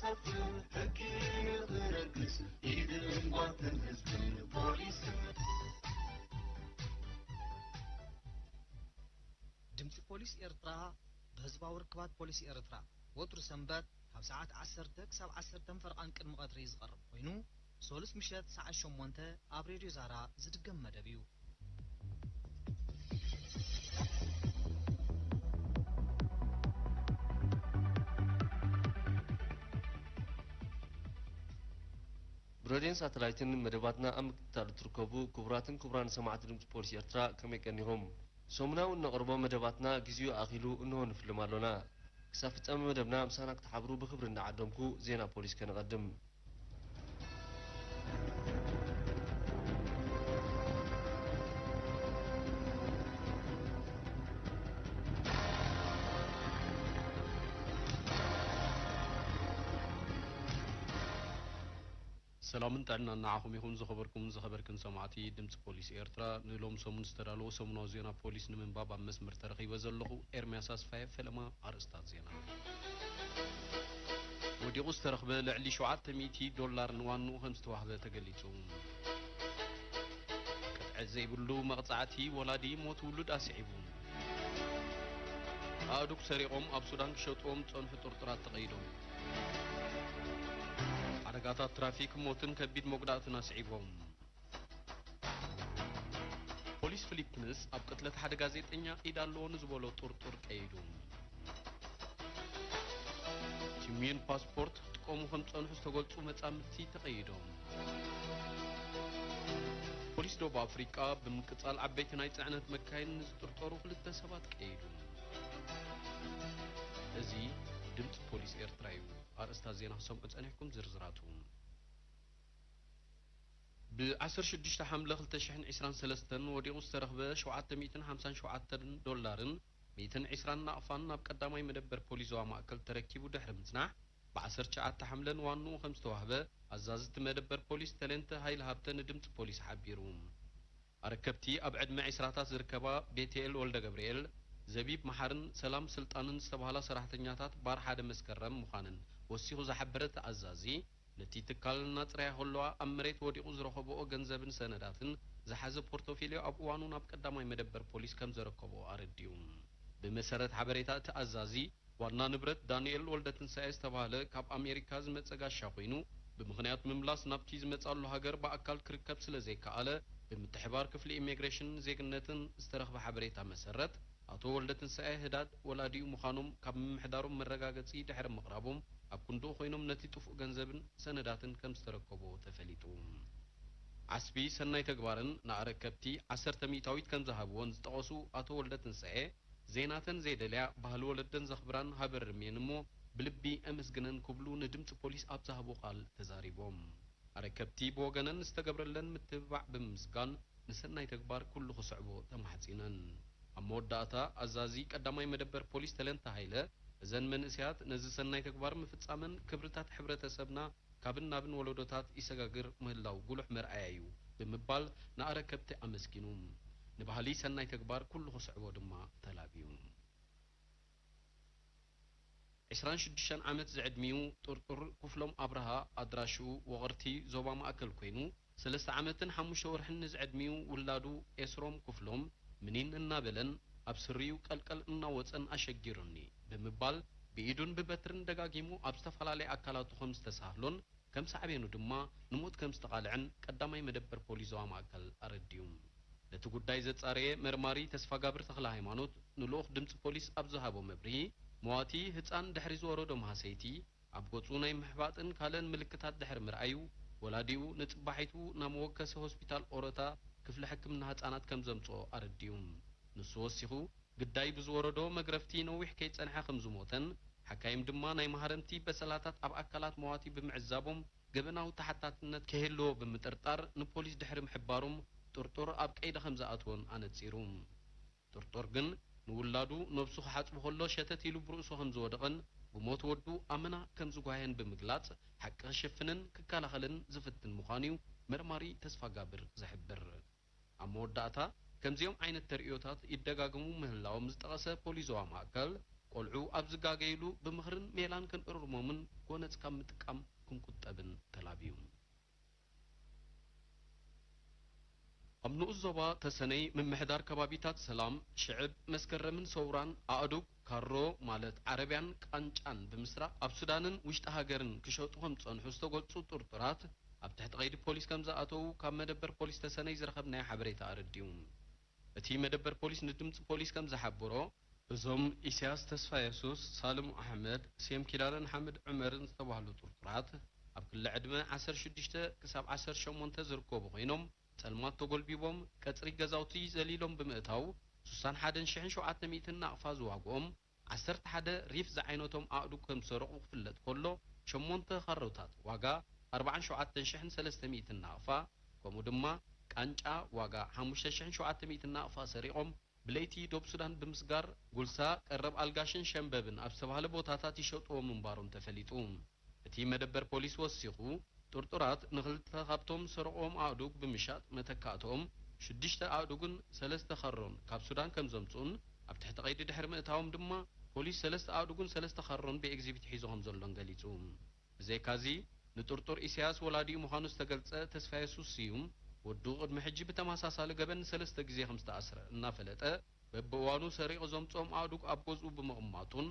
ሕጊ ንኽረግስ ኢድን ጓንትን ህዝብን ፖሊስን። ድምፂ ፖሊስ ኤርትራ ብህዝባዊ ርክባት ፖሊስ ኤርትራ ወትሩ ሰንበት ካብ ሰዓት ዓሰርተ ክሳብ ዓሰርተ ፈረቓን ቅድሚ ቀትሪ ዝቐርብ ኮይኑ፣ ሶሉስ ምሸት ሰዓት ሸሞንተ ኣብ ሬድዮ ዛራ ዝድገም መደብ እዩ። ብሬድዮን ሳተላይትን መደባትና ኣብ ምክትታል እትርከቡ ክቡራትን ክቡራን ሰማዕቲ ድምፂ ፖሊስ ኤርትራ፣ ከመይ ቀኒኹም? ሰሙናዊ እነቕርቦ መደባትና ግዜኡ ኣኺሉ እንሆ ንፍልም ኣሎና። ክሳብ ፍጻመ መደብና ምሳና ክትሓብሩ ብኽብሪ እናዓደምኩ፣ ዜና ፖሊስ ከነቐድም። ሰላምን ጥዕናን ንዓኹም ይኹን፣ ዝኸበርኩምን ዝኸበርክን ሰማዕቲ ድምፂ ፖሊስ ኤርትራ። ንሎም ሰሙን ዝተዳለወ ሰሙናዊ ዜና ፖሊስ ንምንባብ ኣብ መስመር ተረኺበ ዘለኹ ኤርምያስ ኣስፋየ። ፈለማ ኣርእስታት ዜና። ወዲቑ ዝተረኽበ ልዕሊ ሸውዓተ ሚእቲ ዶላር ንዋንኡ ከም ዝተዋህበ ተገሊጹ። ቅጥዒ ዘይብሉ መቕጻዕቲ ወላዲ ሞት ውሉድ ኣስዒቡ። ኣእዱግ ሰሪቖም ኣብ ሱዳን ክሸጥዎም ዝጸንሑ ጥርጡራት ተቐይዶም። ሓደጋታት ትራፊክ ሞትን ከቢድ መጉዳእትን ኣስዒቦም። ፖሊስ ፊሊፒንስ ኣብ ቅትለት ሓደ ጋዜጠኛ ኢድ ኣለዎ ንዝበሎ ጥርጡር ቀይዱ። ቲምዩን ፓስፖርት ክጥቀሙ ከም ዝጸንሑ ዝተገልጹ መጻምድቲ ተቐይዶም። ፖሊስ ደቡብ ኣፍሪቃ ብምቅጻል ዓበይቲ ናይ ጽዕነት መካይን ንዝጥርጠሩ ክልተ ሰባት ቀይዱ። እዚ ድምጺ ፖሊስ ኤርትራ እዩ። ኣርእስታት ዜና ክሰምዑ ጸኒሕኩም፣ ዝርዝራቱ። ብ ዓሰርተ ሽዱሽተ ሓምለ ክልተ ሽሕን ዕስራን ሰለስተን ወዲቑ ዝተረኽበ ሸውዓተ ሚእትን ሓምሳን ሸውዓተን ዶላርን ሚእትን ዕስራን ናቕፋን ናብ ቀዳማይ መደበር ፖሊስ ዞባ ማእከል ተረኪቡ ድሕሪ ምጽናሕ፣ ብ ዓሰርተ ትሽዓተ ሓምለ ንዋንኡ ከም ዝተዋህበ ኣዛዚ እቲ መደበር ፖሊስ ተሌንተ ሃይለሃብተ ንድምጺ ፖሊስ ሓቢሩ። ኣረከብቲ ኣብ ዕድመ ዕስራታት ዝርከባ ቤትኤል ወልደገብርኤል፣ ዘቢብ መሓርን ሰላም ስልጣንን ዝተባህላ ሰራሕተኛታት ባር ሓደ መስከረም ምዃነን ወሲኹ ዝሓበረ እቲ ኣዛዚ፣ ነቲ ትካል እናጽረያ ከለዋ ኣብ መሬት ወዲቑ ዝረኸብኦ ገንዘብን ሰነዳትን ዝሓዘ ፖርቶፊልዮ ኣብ እዋኑ ናብ ቀዳማይ መደበር ፖሊስ ከም ዘረከብኦ ኣረዲኡ። ብመሰረት ሓበሬታ እቲ ኣዛዚ፣ ዋና ንብረት ዳንኤል ወልደትንሳኤ ዝተባህለ ካብ ኣሜሪካ ዝመጸ ጋሻ ኮይኑ፣ ብምኽንያት ምምላስ ናብቲ ዝመጻሉ ሃገር ብኣካል ክርከብ ስለ ዘይከኣለ፣ ብምትሕባር ክፍሊ ኢሚግሬሽንን ዜግነትን ዝተረኽበ ሓበሬታ መሰረት፣ ኣቶ ወልደትንሳኤ ህዳድ ወላዲኡ ምዃኖም ካብ ምምሕዳሮም መረጋገጺ ድሕሪ ምቕራቦም፣ ኣብ ክንድኡ ኮይኖም ነቲ ጥፉእ ገንዘብን ሰነዳትን ከም ዝተረከብዎ ተፈሊጡ። ዓስቢ ሰናይ ተግባርን ንኣረከብቲ ዓሰርተ ሚእታዊት ከም ዝሃብዎን ዝጠቐሱ ኣቶ ወልደትንሳኤ፣ ዜናተን ዘይደልያ፣ ባህሊ ወለደን ዘኽብራን ሃበርም እየን እሞ ብልቢ እምስግነን ክብሉ ንድምጺ ፖሊስ ኣብ ዝሃብዎ ቃል ተዛሪቦም። ኣረከብቲ ብወገነን ዝተገብረለን ምትብባዕ ብምምስጋን፣ ንሰናይ ተግባር ኩሉ ክስዕቦ ተማሕጺነን። ኣብ መወዳእታ፣ ኣዛዚ ቀዳማይ መደበር ፖሊስ ተለንተ ሃይለ፣ እዘን መንእሰያት ነዚ ሰናይ ተግባር ምፍጻመን ክብርታት ሕብረተሰብና ካብን ናብን ወለዶታት ይሰጋግር ምህላው ጉሉሕ መርኣያ እዩ ብምባል ንኣረከብቲ ኣመስጊኑ። ንባህሊ ሰናይ ተግባር ኩሉ ክስዕቦ ድማ ተላብዩ። ዕስራን ሽዱሽተን ዓመት ዝዕድሚኡ ጥርጡር ክፍሎም ኣብርሃ ኣድራሽኡ ወቐርቲ ዞባ ማእከል ኮይኑ፣ ሰለስተ ዓመትን ሓሙሽተ ወርሕን ንዝዕድሚኡ ውላዱ ኤስሮም ክፍሎም ምኒን እናበለን ኣብ ስሪኡ ቀልቀል እናወጸን ኣሸጊሩኒ ብምባል ብኢዱን ብበትርን ደጋጊሙ ኣብ ዝተፈላለየ ኣካላቱ ከም ዝተሳህሎን ከም ሳዕቤኑ ድማ ንሞት ከም ዝተቓልዐን ቀዳማይ መደበር ፖሊስ ዞባ ማእከል ኣረዲኡ። ነቲ ጉዳይ ዘጻረየ መርማሪ ተስፋጋብር ተኽለሃይማኖት ንልኡኽ ድምጺ ፖሊስ ኣብ ዝሃቦ መብርሂ፣ መዋቲ ህጻን ድሕሪ ዝወረዶ ማህሰይቲ ኣብ ገጹ ናይ ምሕባጥን ካልእን ምልክታት ድሕሪ ምርኣዩ፣ ወላዲኡ ንጽባሒቱ ናብ መወከሲ ሆስፒታል ኦሮታ ክፍሊ ሕክምና ህጻናት ከም ዘምጽኦ ኣረዲኡ። ንሱ ወሲኹ፣ ግዳይ ብዝወረዶ መግረፍቲ ነዊሕ ከይጸንሐ ከም ዝሞተን፣ ሓካይም ድማ ናይ ማህረምቲ በሰላታት ኣብ ኣካላት መዋቲ ብምዕዛቦም፣ ገበናዊ ተሓታትነት ከይህልዎ ብምጥርጣር ንፖሊስ ድሕሪ ምሕባሮም፣ ጥርጡር ኣብ ቀይዲ ከም ዝኣትዎን ኣነጺሩ። ጥርጡር ግን ንውላዱ ነብሱ ክሓጽቦ ከሎ ሸተት ኢሉ ብርእሱ ከም ዝወደቐን ብሞት ወዱ ኣመና ከም ዝጓየን ብምግላጽ፣ ሓቂ ክሽፍንን ክከላኸልን ዝፍትን ምዃኑ'ዩ መርማሪ ተስፋጋብር ዝሕብር። ኣብ መወዳእታ፣ ከምዚኦም ዓይነት ተርእዮታት ይደጋገሙ ምህላዎም ዝጠቐሰ ፖሊስ ዞባ ማእከል፣ ቆልዑ ኣብ ዝጋገይሉ ብምኽርን ሜላን ክንእርሞምን ጎነጽ ካብ ምጥቃም ክንቁጠብን ተላብዩ። ኣብ ንኡስ ዞባ ተሰነይ ምምሕዳር ከባቢታት ሰላም፣ ሽዕብ፣ መስከረምን ሰውራን ኣእዱግ፣ ካሮ ማለት ዓረብያን ቃንጫን ብምስራቕ ኣብ ሱዳንን ውሽጢ ሃገርን ክሸጡ ከም ዝጸንሑ ዝተገልጹ ጥርጡራት ኣብ ትሕቲ ቀይዲ ፖሊስ ከም ዝኣተዉ ካብ መደበር ፖሊስ ተሰነይ ዝረኸብናዮ ሓበሬታ ኣረዲኡ። እቲ መደበር ፖሊስ ንድምጺ ፖሊስ ከም ዝሓበሮ፣ እዞም ኢሳያስ ተስፋየሱስ፣ ሳልም ኣሕመድ፣ ሴም ኪዳነን ሓምድ ዑመርን ዝተባህሉ ጥርጡራት ኣብ ክሊ ዕድመ ዓሰርተ ሽዱሽተ ክሳብ ዓሰርተ ሸሞንተ ዝርከቡ ኮይኖም፣ ጸልማት ተጎልቢቦም ቀጽሪ ገዛውቲ ዘሊሎም ብምእታው፣ ስሳን ሓደን ሽሕን ሸውዓተ ሚእትን ናቕፋ ዝዋግኦም ዓሰርተ ሓደ ሪፍ ዝዓይነቶም ኣእዱግ ከም ዝሰረቑ ክፍለጥ ከሎ፣ ሸሞንተ ካሮታት ዋጋ ኣርባዓን ሸውዓተን ሽሕን ሰለስተ ሚእትን ናቕፋ፣ ከምኡ ድማ ቃንጫ ዋጋ ሓሙሽተ ሽሕን ሸውዓተ ሚእትን ናቕፋ ሰሪቖም ብለይቲ ዶብ ሱዳን ብምስጋር፣ ጉልሳ፣ ቀረብ ኣልጋሽን ሸምበብን ኣብ ዝተባህለ ቦታታት ይሸጥዎ ምንባሮም ተፈሊጡ። እቲ መደበር ፖሊስ ወሲኹ፣ ጥርጡራት ንኽልተ ካብቶም ዝሰረቑዎም ኣእዱግ ብምሻጥ መተካእትኦም ሽዱሽተ ኣእዱግን ሰለስተ ካሮን ካብ ሱዳን ከም ዘምጽኡን ኣብ ትሕቲ ቀይዲ ድሕሪ ምእታዎም ድማ ፖሊስ ሰለስተ ኣእዱግን ሰለስተ ካሮን ብኤግዚቢት ሒዙ ከም ዘሎን ገሊጹ። ብዘይካዚ፣ ንጥርጡር ኢሳያስ ወላዲኡ ምዃኑ ዝተገልጸ ተስፋየሱስ ስዩም፣ ወዱ ቅድሚ ሕጂ ብተመሳሳሊ ገበን ንሰለስተ ግዜ ከም ዝተኣስረ እናፈለጠ፣ በብእዋኑ ሰሪቑ ዘምጽኦም ኣእዱግ ኣብ ገዝኡ ብምቕማጡን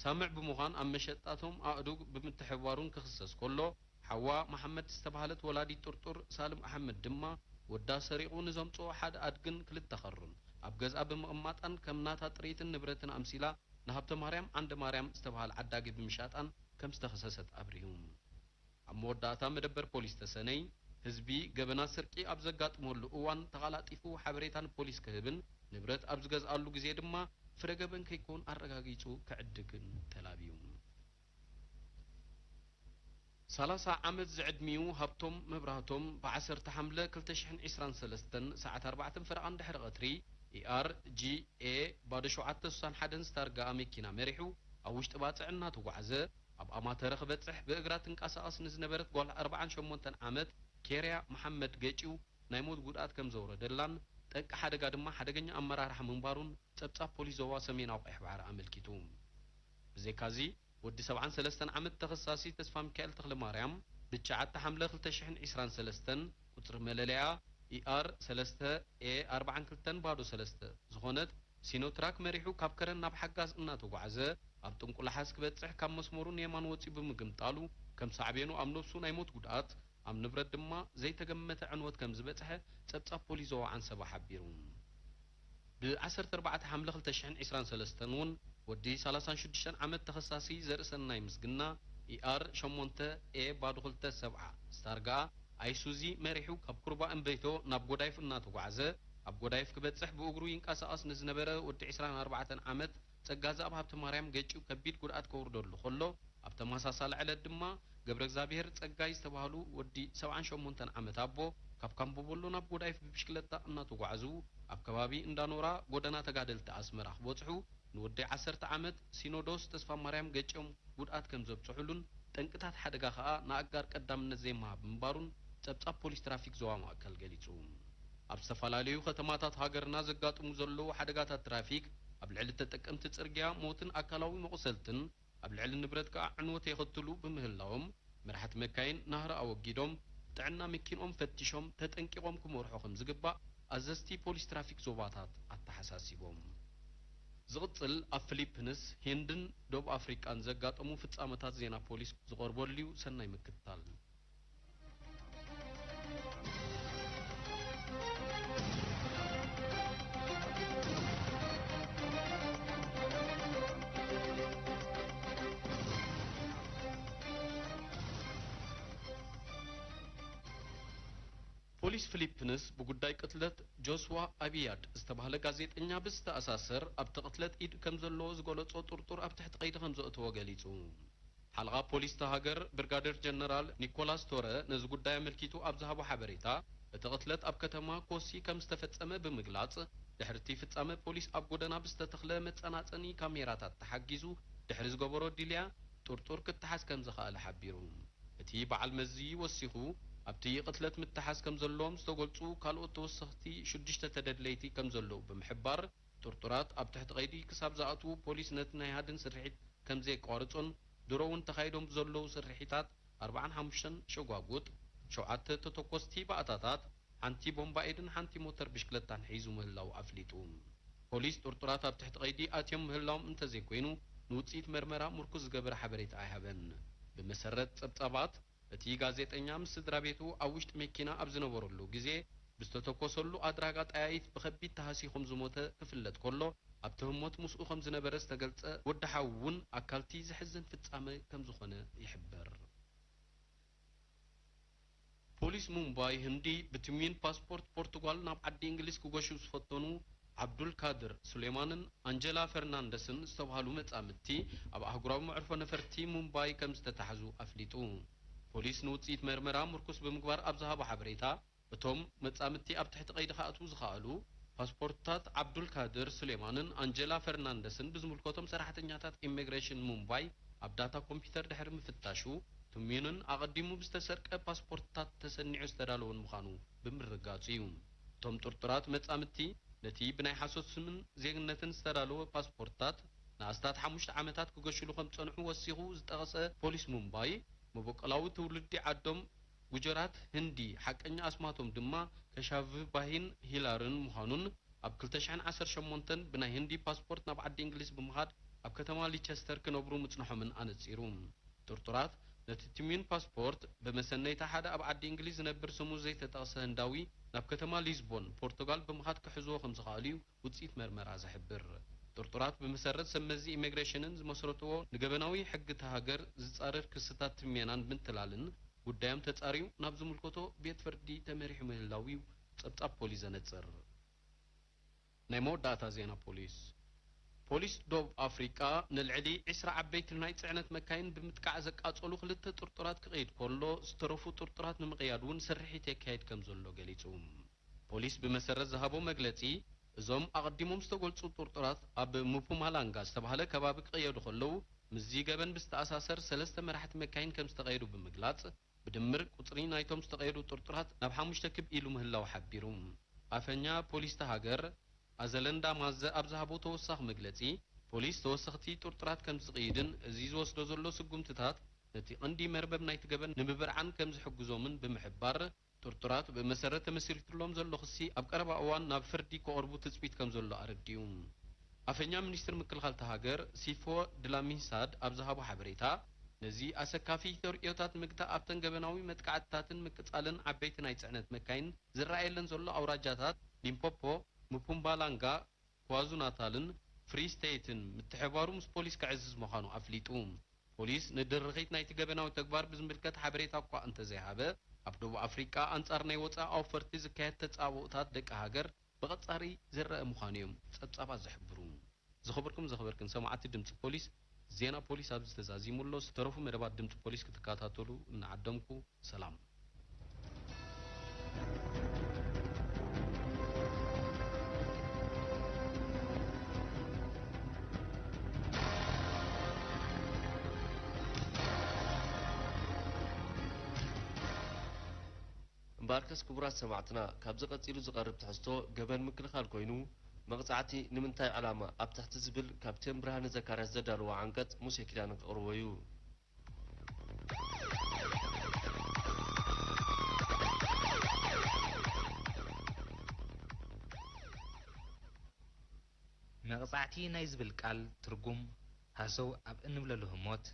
ሳምዕ ብምዃን ኣብ መሸጣቶም ኣእዱግ ብምትሕብባሩን ክኽሰስ ከሎ፣ ሓዋ መሓመድ ዝተባህለት ወላዲት ጥርጡር ሳልም ኣሕመድ ድማ ወዳ ሰሪቑ ንዘምጽኦ ሓደ ኣድግን ክልተ ኸሩን ኣብ ገዝኣ ብምቕማጣን ከም ናታ ጥሪትን ንብረትን ኣምሲላ ንሃብተማርያም ዓንደማርያም ዝተባህለ ዓዳጊ ብምሻጣን ከም ዝተኸሰሰት ኣብሪሁ። ኣብ መወዳእታ መደበር ፖሊስ ተሰነይ፣ ህዝቢ ገበናት ስርቂ ኣብ ዘጋጥመሉ እዋን ተቓላጢፉ ሓበሬታ ንፖሊስ ክህብን ንብረት ኣብ ዝገዝኣሉ ግዜ ድማ ፍረ ገበን ከይከውን ኣረጋጊጹ ክዕድግን ተላብዩ። ሰላሳ ዓመት ዝዕድሚኡ ሃብቶም መብራህቶም ብዓሰርተ ሓምለ ክልተ ሽሕን ዕስራን ሰለስተን ሰዓት ኣርባዕተን ፈረቓን ድሕሪ ቀትሪ፣ ኢኣር ጂ ኤ ባዶ ሸውዓተ ስሳን ሓደን ዝታርግኣ መኪና መሪሑ ኣብ ውሽጢ ባጽዕ እናተጓዕዘ ኣብ ኣማተረ ክበጽሕ ብእግራ ትንቀሳቐስ ንዝነበረት ጓል ኣርባዓን ሸሞንተን ዓመት ኬርያ መሓመድ ገጭው ናይ ሞት ጉድኣት ከም ዘውረደላን ጠንቂ ሓደጋ ድማ ሓደገኛ ኣመራርሓ ምንባሩን ጸብጻብ ፖሊስ ዞባ ሰሜናዊ ቀይሕ ባሕሪ ኣመልኪቱ። ብዘይካዚ፣ ወዲ ሰብዓን ሰለስተን ዓመት ተኸሳሲ ተስፋሚካኤል ተኽለማርያም፣ ብትሽዓተ ሓምለ ክልተ ሽሕን ዕስራን ሰለስተን፣ ቁጽሪ መለለያ ኢኣር ሰለስተ ኤ ኣርባዓን ክልተን ባዶ ሰለስተ ዝኾነት ሲኖትራክ መሪሑ ካብ ከረን ናብ ሓጋዝ እናተጓዕዘ፣ ኣብ ጥንቁላሓስ ክበጽሕ ካብ መስመሩ ንየማን ወጺኡ ብምግምጣሉ፣ ከም ሳዕቤኑ ኣብ ነብሱ ናይ ሞት ጉድኣት፣ ኣብ ንብረት ድማ ዘይተገመተ ዕንወት ከም ዝበጽሐ ጸብጻብ ፖሊስ ዞባ ዓንሰባ ሓቢሩ። ብ ዓሰርተ ኣርባዕተ ሓምለ ክልተ ሽሕን ዕስራን ሰለስተን እውን ወዲ ሰላሳን ሽዱሽተን ዓመት ተኸሳሲ ዘርእሰናይ ምስግና፣ ኢኣር ሸሞንተ ኤ ባዶ ክልተ ሰብዓ፣ ዝታርግኣ ኣይሱዚ መሪሑ ካብ ኩርባ እምበይቶ ናብ ጎዳይፍ እናተጓዕዘ፣ ኣብ ጎዳይፍ ክበጽሕ ብእግሩ ይንቀሳቐስ ንዝነበረ ወዲ ዕስራን ኣርባዕተን ዓመት ጸጋዝኣብ ሃብተማርያም ገጭው ከቢድ ጉድኣት ከውርደሉ ከሎ፣ ኣብ ተመሳሳሊ ዕለት ድማ ገብረ እግዚኣብሔር ጸጋይ ዝተባህሉ ወዲ ሰብዓን ሸሞንተን ዓመት ኣቦ፣ ካብ ካምቦቦሎ ናብ ጎዳይፍ ብብሽክለታ እናተጓዕዙ፣ ኣብ ከባቢ እንዳኖራ ጎደና ተጋደልቲ ኣስመራ ክበጽሑ፣ ንወዲ ዓሰርተ ዓመት ሲኖዶስ ተስፋማርያም ገጭዮም ጉድኣት ከም ዘብጽሑሉን፣ ጠንቅታት ሓደጋ ከኣ ንኣጋር ቀዳምነት ዘይምሃብ ምንባሩን ጸብጻብ ፖሊስ ትራፊክ ዞባ ማእከል ገሊጹ። ኣብ ዝተፈላለዩ ከተማታት ሃገርና ዘጋጥሙ ዘለዉ ሓደጋታት ትራፊክ፣ ኣብ ልዕሊ ተጠቀምቲ ጽርግያ ሞትን ኣካላዊ መቑሰልትን፣ ኣብ ልዕሊ ንብረት ከኣ ዕንወት የኸትሉ ብምህላዎም፣ መራሕቲ መካይን ናህሪ ኣወጊዶም፣ ጥዕና መኪንኦም ፈቲሾም፣ ተጠንቂቖም ክመርሑ ከም ዝግባእ ኣዘዝቲ ፖሊስ ትራፊክ ዞባታት ኣተሓሳሲቦም። ዝቕጽል ኣብ ፊሊፕንስ፣ ሂንድን ደቡብ ኣፍሪቃን ዘጋጠሙ ፍጻመታት ዜና ፖሊስ ዝቐርበሉ'ዩ። ሰናይ ምክትታል። ፖሊስ ፊሊፕንስ ብጉዳይ ቅትለት ጆስዋ ኣቢያድ ዝተባህለ ጋዜጠኛ ብዝተኣሳሰር ኣብቲ ቅትለት ኢድ ከም ዘለዎ ዝገለጾ ጥርጡር ኣብ ትሕቲ ቀይዲ ከም ዘእተዎ ገሊጹ። ሓለቓ ፖሊስ እታ ሃገር ብርጋደር ጀነራል ኒኮላስ ቶረ ነዚ ጉዳይ ኣመልኪቱ ኣብ ዝሃቦ ሓበሬታ፣ እቲ ቅትለት ኣብ ከተማ ኮሲ ከም ዝተፈጸመ ብምግላጽ፣ ድሕሪ እቲ ፍጻመ ፖሊስ ኣብ ጎደና ብዝተተኽለ መጸናጸኒ ካሜራታት ተሓጊዙ ድሕሪ ዝገበሮ ዲልያ ጥርጡር ክተሓዝ ከም ዝኸኣለ ሓቢሩ። እቲ በዓል መዚ ወሲኹ፣ ኣብቲ ቅትለት ምትሓዝ ከም ዘለዎም ዝተገልጹ ካልኦት ተወሰኽቲ ሽዱሽተ ተደለይቲ ከም ዘለዉ ብምሕባር፣ ጥርጡራት ኣብ ትሕቲ ቀይዲ ክሳብ ዝኣትዉ ፖሊስ ነቲ ናይ ሃድን ስርሒት ከም ዘየቋርጾን ድሮ እውን ተኻይዶም ብዘለዉ ስርሒታት ኣርብዓን ሓሙሽተን ሸጓጉጥ፣ ሸውዓተ ተተኮስቲ ባእታታት፣ ሓንቲ ቦምባ ኢድን ሓንቲ ሞተር ብሽክለታን ሒዙ ምህላዉ ኣፍሊጡ። ፖሊስ ጥርጡራት ኣብ ትሕቲ ቀይዲ ኣትዮም ምህላዎም እንተዘይኮይኑ ንውጽኢት መርመራ ምርኩስ ዝገበረ ሓበሬታ ኣይሃበን። ብመሰረት ጸብጻባት፣ እቲ ጋዜጠኛ ምስ ስድራ ቤቱ ኣብ ውሽጢ መኪና ኣብ ዝነበረሉ ግዜ ብዝተተኮሰሉ ኣድራጋ ጠያይት ብኸቢድ ተሃሲኹም ዝሞተ ክፍለጥ ከሎ፣ ኣብቲ ህሞት ምስኡ ከም ዝነበረ ዝተገልጸ ወዲ ሓዉ እውን ኣካልቲ ዘሕዝን ፍጻመ ከም ዝኾነ ይሕበር። ፖሊስ ሙምባይ ህንዲ ብትምዊን ፓስፖርት ፖርቱጋል ናብ ዓዲ እንግሊዝ ክገሹ ዝፈተኑ ዓብዱል ካድር ሱሌማንን ኣንጀላ ፈርናንደስን ዝተባህሉ መጻምድቲ ኣብ ኣህጉራዊ መዕርፎ ነፈርቲ ሙምባይ ከም ዝተታሕዙ ኣፍሊጡ። ፖሊስ ንውጽኢት መርመራ ምርኩስ ብምግባር ኣብ ዝሃቦ ሓበሬታ፣ እቶም መጻምድቲ ኣብ ትሕቲ ቀይዲ ክኣትዉ ዝኸኣሉ፣ ፓስፖርትታት ዓብዱል ካድር ሱሌማንን ኣንጀላ ፈርናንደስን ብዝምልከቶም ሰራሕተኛታት ኢሚግሬሽን ሙምባይ ኣብ ዳታ ኮምፒውተር ድሕሪ ምፍታሹ፣ ትምዩንን ኣቐዲሙ ብዝተሰርቀ ፓስፖርትታት ተሰኒዑ ዝተዳለወን ምዃኑ ብምርግጋጹ እዩ። እቶም ጥርጡራት መጻምድቲ፣ ነቲ ብናይ ሓሶት ስምን ዜግነትን ዝተዳለወ ፓስፖርትታት ንኣስታት ሓሙሽተ ዓመታት ክገሽሉ ከም ዝጸንሑ ወሲኹ ዝጠቐሰ ፖሊስ ሙምባይ፣ መበቆላዊ ትውልዲ ዓዶም ጉጀራት ህንዲ፣ ሓቀኛ ኣስማቶም ድማ ከሻቭባሂን ሂላርን ምዃኑን፣ ኣብ ክልተ ሽሕን ዓሰርተ ሸሞንተን ብናይ ህንዲ ፓስፖርት ናብ ዓዲ እንግሊዝ ብምኻድ ኣብ ከተማ ሊቸስተር ክነብሩ ምጽንሖምን ኣነጺሩ። ጥርጡራት ነቲ ትምዩን ፓስፖርት ብመሰነይታ ሓደ ኣብ ዓዲ እንግሊዝ ዝነብር ስሙ ዘይተጠቕሰ ህንዳዊ ናብ ከተማ ሊዝቦን፣ ፖርቱጋል ብምኻድ ክሕዝዎ ከም ዝኸኣሉ እዩ ውጽኢት መርመራ ዝሕብር። ጥርጡራት ብመሰረት ሰብ መዚ ኢሚግሬሽንን ዝመስረትዎ ንገበናዊ ሕጊ እታ ሃገር ዝጻረር ክስታት ትሜናን ምትላልን ጉዳዮም ተጻርዩ ናብ ዝምልከቶ ቤት ፍርዲ ተመሪሑ ምህላው እዩ ጸብጻብ ፖሊስ ዘነጽር። ናይ መወዳእታ ዜና ፖሊስ። ፖሊስ ዶብ ኣፍሪቃ ንልዕሊ ዕስራ ዓበይቲ ናይ ጽዕነት መካይን ብምጥቃዕ ዘቃጸሉ ክልተ ጥርጡራት ክቕይድ ከሎ፣ ዝተረፉ ጥርጡራት ንምቕያድ እውን ስርሒት የካየድ ከም ዘሎ ገሊጹ። ፖሊስ ብመሰረት ዝሃቦ መግለጺ፣ እዞም ኣቐዲሞም ዝተገልጹ ጥርጡራት ኣብ ሙፑማላንጋ ዝተባህለ ከባቢ ክቕየዱ ከለዉ፣ ምስዚ ገበን ብዝተኣሳሰር ሰለስተ መራሕቲ መካይን ከም ዝተቐየዱ ብምግላጽ፣ ብድምር ቁጽሪ ናይቶም ዝተቐየዱ ጥርጡራት ናብ ሓሙሽተ ክብ ኢሉ ምህላው ሓቢሩ። ኣፈኛ ፖሊስ እታ ሃገር፣ ኣዘለንዳ ማዘ ኣብ ዝሃቦ ተወሳኺ መግለጺ፣ ፖሊስ ተወሰኽቲ ጥርጡራት ከም ዝቕይድን እዚ ዝወስዶ ዘሎ ስጉምትታት ነቲ ቀንዲ መርበብ ናይቲ ገበን ንምብርዓን ከም ዝሕግዞምን ብምሕባር፣ ጥርጡራት ብመሰረት ተመስሪትሎም ዘሎ ክሲ ኣብ ቀረባ እዋን ናብ ፍርዲ ክቐርቡ ትጽቢት ከም ዘሎ ኣረዲኡ። ኣፈኛ ሚኒስትሪ ምክልኻል እታ ሃገር ሲፎ ድላሚንሳድ ኣብ ዝሃቦ ሓበሬታ፣ ነዚ ኣሰካፊ ተርእዮታት ንምግታእ ኣብተን ገበናዊ መጥቃዕትታትን ምቅጻልን ዓበይቲ ናይ ጽዕነት መካይን ዝረኣየለን ዘሎ ኣውራጃታት ሊምፖፖ፣ ምፑምባላንጋ፣ ኳዙ ናታልን ፍሪ ስቴትን ምትሕብባሩ ምስ ፖሊስ ክዕዝዝ ምዃኑ ኣፍሊጡ። ፖሊስ ንድርኺት ናይቲ ገበናዊ ተግባር ብዝምልከት ሓበሬታ እኳ እንተዘይሃበ፣ ኣብ ደቡብ ኣፍሪቃ ኣንጻር ናይ ወጻኢ ኣውፈርቲ ዝካየድ ተጻብኦታት ደቂ ሃገር ብቐጻሪ ዝረኣ ምዃኑ እዮም ጸብጻባት ዝሕብሩ። ዝኸበርኩም ዘኽበርክን ሰማዕቲ ድምጺ ፖሊስ፣ ዜና ፖሊስ ኣብዚ ተዛዚሙ ኣሎ። ዝተረፉ መደባት ድምጺ ፖሊስ ክትከታተሉ እናዓደምኩ፣ ሰላም። እምበኣርከስ ክቡራት ሰማዕትና፣ ካብዚ ቀጺሉ ዝቐርብ ትሕዝቶ ገበን ምክልኻል ኮይኑ፣ መቕጻዕቲ ንምንታይ ዕላማ ኣብ ትሕቲ ዝብል ካብ ቴን ብርሃነ ዘካርያስ ዘዳለዎ ዓንቀጽ ሙሴ ኪዳነ ከቕርቦ እዩ። መቕጻዕቲ ናይ ዝብል ቃል ትርጉም፣ ሃሰው ኣብ እንብለሉ ህሞት፣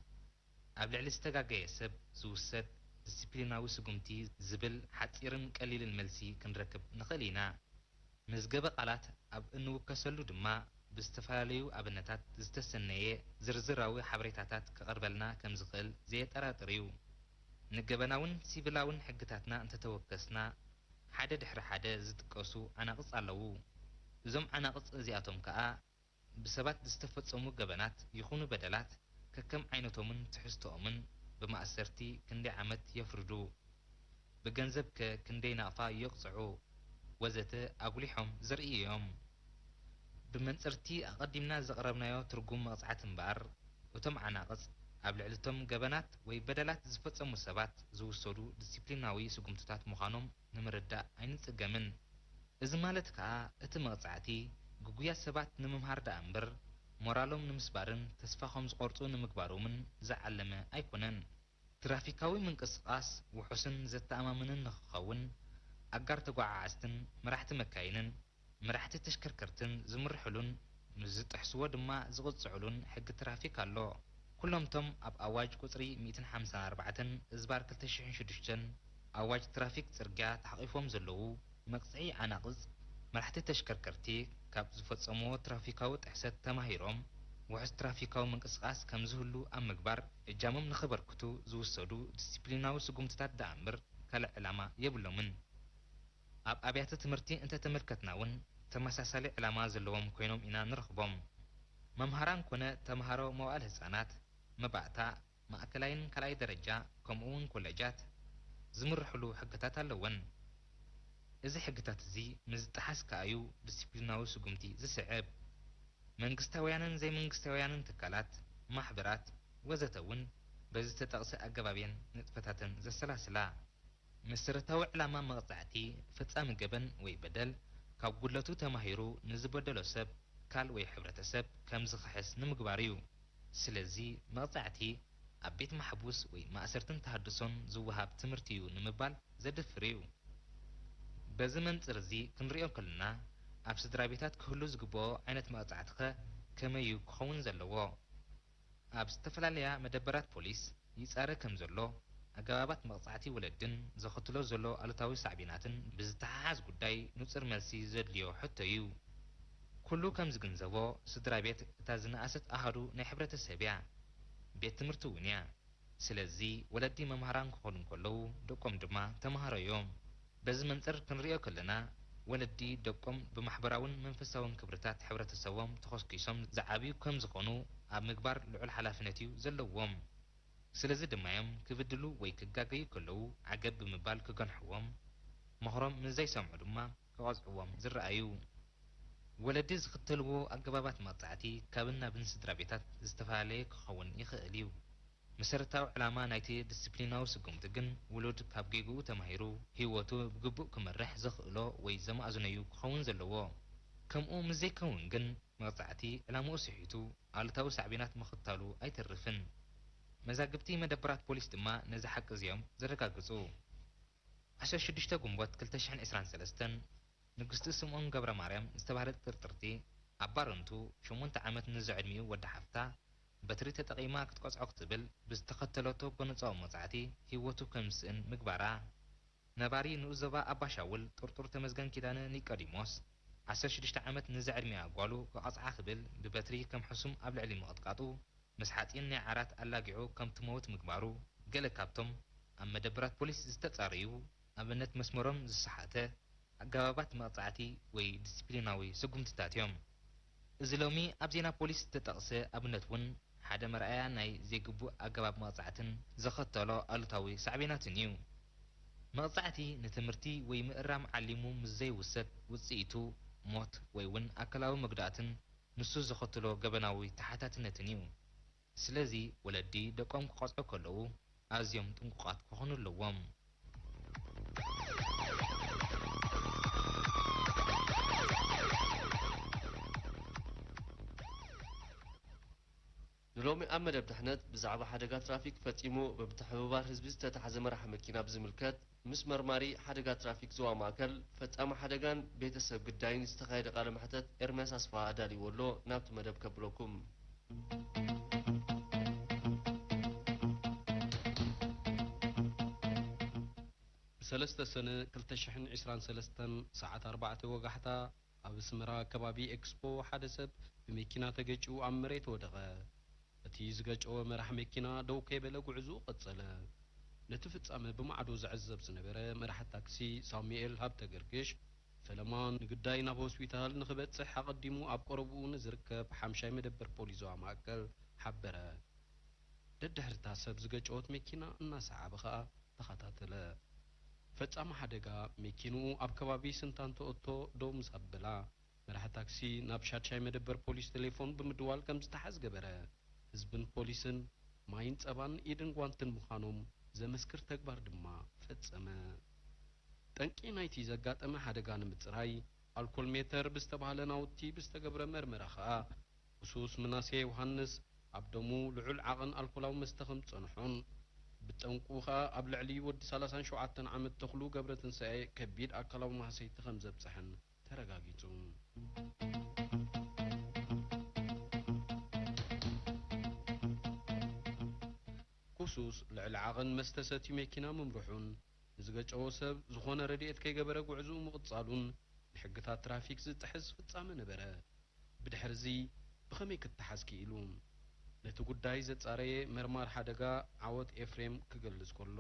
ኣብ ልዕሊ ዝተጋገየ ሰብ ዝውሰድ ዲሲፕሊናዊ ስጉምቲ ዝብል ሓጺርን ቀሊልን መልሲ ክንረክብ ንኽእል ኢና። መዝገበ ቃላት ኣብ እንውከሰሉ ድማ፣ ብዝተፈላለዩ ኣብነታት ዝተሰነየ ዝርዝራዊ ሓበሬታታት ክቐርበልና ከም ዝኽእል ዘየጠራጥር እዩ። ንገበናውን ሲቪላውን ሕግታትና እንተተወከስና፣ ሓደ ድሕሪ ሓደ ዝጥቀሱ ዓናቕጽ ኣለዉ። እዞም ዓናቕጽ እዚኣቶም ከኣ፣ ብሰባት ዝተፈጸሙ ገበናት ይኹኑ በደላት፣ ከከም ዓይነቶምን ትሕዝቶኦምን፣ ብማእሰርቲ ክንደይ ዓመት የፍርዱ፣ ብገንዘብከ ክንደይ ናቕፋ የቕጽዑ፣ ወዘተ ኣጉሊሖም ዘርእዩ እዮም። ብመንጽርቲ ኣቐዲምና ዘቕረብናዮ ትርጉም መቕጻዕቲ እምበኣር፣ እቶም ዓናቕጽ ኣብ ልዕሊ እቶም ገበናት ወይ በደላት ዝፈጸሙ ሰባት ዝውሰዱ ዲሲፕሊናዊ ስጉምትታት ምዃኖም ንምርዳእ ኣይንጽገምን። እዚ ማለት ከኣ፣ እቲ መቕጻዕቲ ግጉያት ሰባት ንምምሃር ደኣ እምበር፣ ሞራሎም ንምስባርን ተስፋ ከም ዝቖርጹ ንምግባሮምን ዝዓለመ ኣይኮነን። ትራፊካዊ ምንቅስቓስ ውሑስን ዘተኣማምንን ንኽኸውን፣ ኣጋር ተጓዓዓዝትን መራሕቲ መካይንን መራሕቲ ተሽከርከርትን ዝምርሕሉን፣ ንዝጥሕስዎ ድማ ዝቕጽዕሉን ሕጊ ትራፊክ ኣሎ። ኩሎም'ቶም ኣብ ኣዋጅ ቁጽሪ ሚእትን ሓምሳን ኣርባዕተን እዝባር ክልተ ሽሕን ሽዱሽተን ኣዋጅ ትራፊክ ጽርግያ ተሓቒፎም ዘለዉ መቕጽዒ ዓናቕጽ፣ መራሕቲ ተሽከርከርቲ ካብ ዝፈጸምዎ ትራፊካዊ ጥሕሰት ተማሂሮም፣ ውሑስ ትራፊካዊ ምንቅስቓስ ከም ዝህሉ ኣብ ምግባር እጃሞም ንኸበርክቱ ዝውሰዱ ዲሲፕሊናዊ ስጉምትታት ደኣ እምበር ካልእ ዕላማ የብሎምን። ኣብ ኣብያተ ትምህርቲ እንተተመልከትና እውን ተመሳሳሊ ዕላማ ዘለዎም ኮይኖም ኢና ንረኽቦም። መምሃራን ኮነ ተምሃሮ መዋእለ ህጻናት፣ መባእታ፣ ማእከላይን ካልኣይ ደረጃ፣ ከምኡ እውን ኮለጃት ዝምርሕሉ ሕግታት ኣለወን። እዚ ሕግታት እዚ ምስ ዝጠሓስ ከኣ እዩ ዲሲፕሊናዊ ስጉምቲ ዝስዕብ። መንግስታውያንን ዘይመንግስታውያንን ትካላት፣ ማሕበራት፣ ወዘተ እውን በዚ ዝተጠቕሰ ኣገባብ እየን ንጥፈታተን ዘሰላስላ። መሰረታዊ ዕላማ መቕጻዕቲ፣ ፈጻሚ ገበን ወይ በደል ካብ ጉድለቱ ተማሂሩ ንዝበደሎ ሰብ፣ ትካል ወይ ሕብረተሰብ ከም ዝኽሕስ ንምግባር እዩ። ስለዚ መቕጻዕቲ ኣብ ቤት ማሕቡስ ወይ ማእሰርትን ተሃድሶን ዝወሃብ ትምህርቲ እዩ ንምባል ዘደፍር እዩ። በዚ መንጽር እዚ ክንሪኦ ከለና፣ ኣብ ስድራ ቤታት ክህሉ ዝግብኦ ዓይነት መቕጻዕቲኸ ከመይ እዩ ክኸውን ዘለዎ? ኣብ ዝተፈላለያ መደበራት ፖሊስ ይጻረ ከም ዘሎ፣ ኣገባባት መቕጻዕቲ ወለድን ዘኸትሎ ዘሎ ኣሉታዊ ሳዕቤናትን ብዝተሓሓዝ ጉዳይ ንጹር መልሲ ዘድልዮ ሕቶ እዩ። ኩሉ ከም ዝግንዘቦ፣ ስድራ ቤት እታ ዝነኣሰት ኣሃዱ ናይ ሕብረተሰብ እያ፣ ቤት ትምህርቲ እውን እያ። ስለዚ ወለዲ መምሃራን ክኾኑ እንከለዉ፣ ደቆም ድማ ተምሃሮ እዮም። በዚ መንጽር ክንርእዮ ከለና፣ ወለዲ ደቆም ብማሕበራውን መንፈሳውን ክብርታት ሕብረተሰቦም ተኾስኲሶም ዝዓብዩ ከም ዝኾኑ ኣብ ምግባር ልዑል ሓላፍነት እዩ ዘለዎም። ስለዚ ድማ እዮም ክብድሉ ወይ ክጋገዩ ከለዉ ዓገብ ብምባል ክገንሕዎም፣ ምኽሮም ምስ ዘይሰምዑ ድማ ክቐጽዕዎም ዝረኣዩ። ወለዲ ዝኽተልዎ ኣገባባት መቕጻዕቲ ካብን ናብን ስድራ ቤታት ዝተፈላለየ ክኸውን ይኽእል እዩ። መሰረታዊ ዕላማ ናይቲ ዲስፕሊናዊ ስጉምቲ ግን፣ ውሉድ ካብ ጌግኡ ተማሂሩ ህይወቱ ብግቡእ ክመርሕ ዘኽእሎ ወይ ዘማእዝኖ'ዩ ክኸውን ዘለዎ። ከምኡ ምስ ዘይከውን ግን፣ መቕጻዕቲ ዕላምኡ ስሒቱ ኣሉታዊ ሳዕቤናት ምኽታሉ ኣይተርፍን። መዛግብቲ መደበራት ፖሊስ ድማ ነዚ ሓቂ እዚ እዮም ዘረጋግጹ። ዓሰርተ ሽዱሽተ ግንቦት ክልተ ሽሕን ዕስራን ሰለስተን፣ ንግስቲ ስምኦን ገብረማርያም ዝተባህለት ጥርጥርቲ፣ ኣብ ባረንቱ ሸሞንተ ዓመት ንዘዕድሚኡ ወዲ ሓፍታ በትሪ ተጠቒማ ክትቀጽዖ ክትብል ብዝተኸተለቶ ጎነጻዊ መቕጻዕቲ ህይወቱ ከም ዝስእን ምግባራ፣ ነባሪ ንኡስ ዞባ ኣባሻውል ጥርጡር ተመስገን ኪዳነ ኒቆዲሞስ፣ ዓሰርተ ሽዱሽተ ዓመት ንዘዕድሚኣ ጓሉ ክቐጽዓ ክብል ብበትሪ ከም ሕሱም ኣብ ልዕሊ ምቕጥቃጡ፣ ምስ ሓጺን ናይ ዓራት ኣላጊዑ ከም ትመውት ምግባሩ፣ ገለ ካብቶም ኣብ መደበራት ፖሊስ ዝተጻረዩ ኣብነት መስመሮም ዝሰሓተ ኣገባባት መቕጻዕቲ ወይ ዲስፕሊናዊ ስጉምትታት እዮም። እዚ ሎሚ ኣብ ዜና ፖሊስ ዝተጠቕሰ ኣብነት እውን ሓደ መርኣያ ናይ ዘይግቡእ ኣገባብ መቕጻዕትን ዘኸተሎ ኣሉታዊ ሳዕቤናትን እዩ። መቕጻዕቲ ንትምህርቲ ወይ ምእራም ዓሊሙ ምስ ዘይውሰድ፣ ውጽኢቱ ሞት ወይ እውን ኣካላዊ መጉዳእትን ንሱ ዘኸትሎ ገበናዊ ተሓታትነትን እዩ። ስለዚ ወለዲ ደቆም ክቐጽዑ ከለዉ ኣዝዮም ጥንቁቓት ክኾኑ ኣለዎም። ንሎሚ ኣብ መደብ ድሕነት ብዛዕባ ሓደጋ ትራፊክ ፈጺሙ ብምትሕብባር ህዝቢ ዝተታሕዘ መራሒ መኪና ብዝምልከት ምስ መርማሪ ሓደጋ ትራፊክ ዞባ ማእከል ፈጻሚ ሓደጋን ቤተሰብ ግዳይን ዝተኻየደ ቃለ መሕተት ኤርምያስ ኣስፍሃ ኣዳልይዎ ኣሎ፣ ናብቲ መደብ ከብለኩም። ብሰለስተ ሰነ ክልተ ሽሕን ዕስራን ሰለስተን ሰዓት ኣርባዕተ ወጋሕታ ኣብ ኣስመራ ከባቢ ኤክስፖ ሓደ ሰብ ብመኪና ተገጭዩ ኣብ መሬት ወደቐ። እቲ ዝገጨወ መራሕ መኪና ደው ከይበለ ጉዕዝኡ ቀጸለ። ነቲ ፍጻመ ብማዕዶ ዝዕዘብ ዝነበረ መራሕ ታክሲ ሳሙኤል ሃብተገርግሽ፣ ፈለማ ንግዳይ ናብ ሆስፒታል ንኽበጽሕ ኣቐዲሙ ኣብ ቀረብኡ ንዝርከብ ሓምሻይ መደበር ፖሊስ ዞባ ማእከል ሓበረ። ደድሕሪ እታ ሰብ ዝገጨወት መኪና እናሰዓበ ኸኣ ተኸታተለ። ፈጻሚ ሓደጋ መኪንኡ ኣብ ከባቢ ስንታን ተእቶ ደው ምስ ኣበላ፣ መራሒ ታክሲ ናብ ሻድሻይ መደበር ፖሊስ ቴሌፎን ብምድዋል ከም ዝተሓዝ ገበረ። ህዝብን ፖሊስን ማይን ጸባን ኢድን ጓንትን ምዃኖም ዘመስክር ተግባር ድማ ፈጸመ። ጠንቂ ናይቲ ዘጋጠመ ሓደጋ ንምጽራይ ኣልኮል ሜተር ብዝተባህለ ናውቲ ብዝተገብረ መርመራ ከኣ፣ ክሱስ ምናሴ ዮሃንስ ኣብ ደሙ ልዑል ዓቐን ኣልኮላዊ መስተ ከም ዝጸንሖን፣ ብጠንቁ ከኣ ኣብ ልዕሊ ወዲ ሰላሳን ሸውዓተን ዓመት ተኽሉ ገብረትንሳኤ ከቢድ ኣካላዊ ማህሰይቲ ከም ዘብጽሐን ተረጋጊጹ። ክሱስ ልዕሊ ዓቐን መስተ ሰትዩ መኪና ምምርሑን፣ ንዝገጨዎ ሰብ ዝኾነ ረድኤት ከይገበረ ጉዕዝኡ ምቕጻሉን፣ ንሕግታት ትራፊክ ዝጥሕስ ፍጻመ ነበረ። ብድሕርዚ ብኸመይ ክተሓዝ ክኢሉ? ነቲ ጉዳይ ዘጻረየ መርማር ሓደጋ ዓወት ኤፍሬም ክገልጽ ከሎ፣